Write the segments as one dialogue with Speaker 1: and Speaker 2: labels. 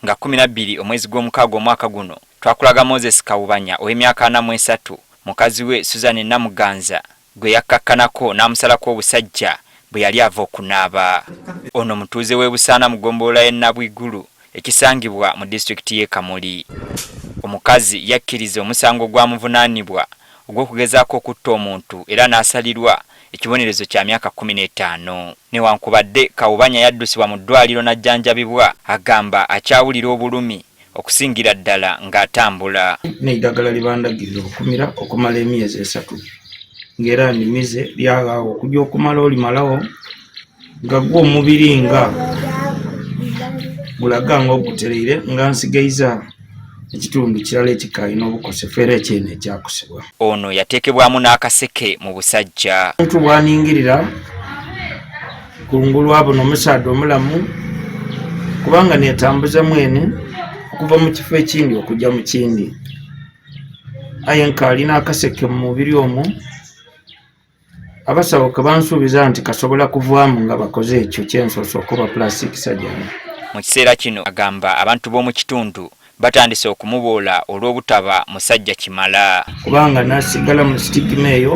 Speaker 1: Nga 12 omwezi gw'omukaaga omwaka guno, twakulaga Moses Kawubanya ow'emyaka 43, mukazi we Susan Namuganza gwe yakkakkanako n'amusalako obusajja bwe yali ava okunaaba. Ono mutuuze w'e Busaana mu ggombolola y'e Nabwigulu ekisangibwa mu disitulikiti y'e Kamuli. Omukazi yakkiriza omusango ogwamuvunaanibwa ogw'okugezaako okutta omuntu era n'asalirwa ekibonerezo kya myaka 15. Newankubadde Kawubanya yaddusibwa mu ddwaaliro n'ajjanjabibwa, agamba akyawulira obulumi okusingira ddala ng'atambula.
Speaker 2: N'eidagala lye bandagirira okumira okumala emyezi esatu ng'era ndimize lyaghaawo okuja okumala olimalawo nga gwo omubiri nga gulaga nga ogutereire nga nsigaiza ekitundu kirala ekikaalina obukosefu era ekyene ekyakosebwa.
Speaker 1: Ono yateekebwamu n'akaseke mu busajja.
Speaker 2: Omuntu bw'aningirira kungulu abona omusaadha omulamu kubanga netambuza mwene okuva mu kifo ekindi okuja mu kindi aye nkaalina akaseke mu mubiri omwo. Abasawo ke bansuubiza nti kasobola kuvaamu nga bakoze ekyo kye nsoose okuba plastic surgery.
Speaker 1: Mu kiseera kino agamba abantu b'omu kitundu batandise okumuboola olw'obutaba musajja kimala.
Speaker 2: Kubanga nasigala mu sitigima eyo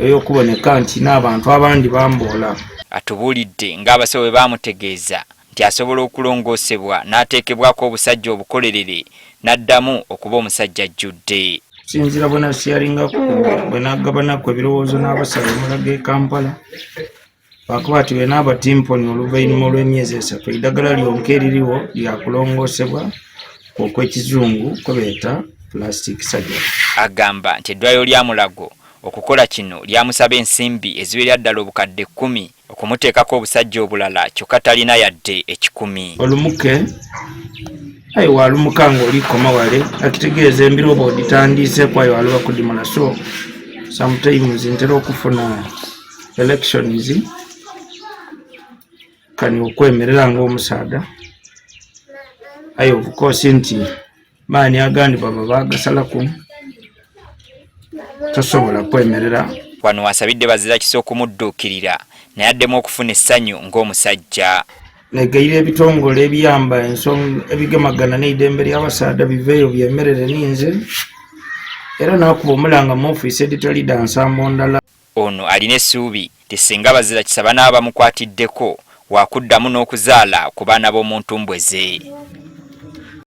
Speaker 2: ey'okuboneka nti n'abantu abandi bamboola.
Speaker 1: Atubuulidde ng'abasawo bwe baamutegeeza nti asobola okulongoosebwa n'ateekebwako obusajja obukolerere n'addamu okuba omusajja ajjudde.
Speaker 2: Okusinziira bwe nasiyaringaku bwe nagabanaku ebirowoozo n'abasawo e Mulago e Kampala bakuba ati bwenaaba timponi oluvainhuma olw'emyezi esatu eidagala lyonka eririwo lya kulongoosebwa okw'ekizungu kwebeeta plastic surgery.
Speaker 1: Agamba nti eddwaliro lya Mulago okukola kino lyamusaba ensimbi eziwerera ddala obukadde kkumi okumuteekako obusajja obulala kyokka talina yadde ekikumi.
Speaker 2: Olumuke aye walumuka nga olikoma wale akitegeeza embiro oba oditandiiseku aye waloba kudimala so sometimes ntera okufuna elections kani okwemerera nga omusaadha aye of course nti maani agandi baba bagasalaku tosobola kwemerera.
Speaker 1: Wano wasabidde bazirakisa okumudduukirira naye addemu okufuna essanyu ng'omusajja.
Speaker 2: Negaire ebitongole ebiyamba ensonga ebigemagana n'eidembe ly'abasaadha biveeyo byemerere ninze era nakuba omulanga mu ofiisi edhitali dha nsambo ndala.
Speaker 1: Ono alina essuubi nti singa abazirakisa banaaba bamukwatiddeko, waakuddamu n'okuzaala ku baana b'omu ntumbwe ze.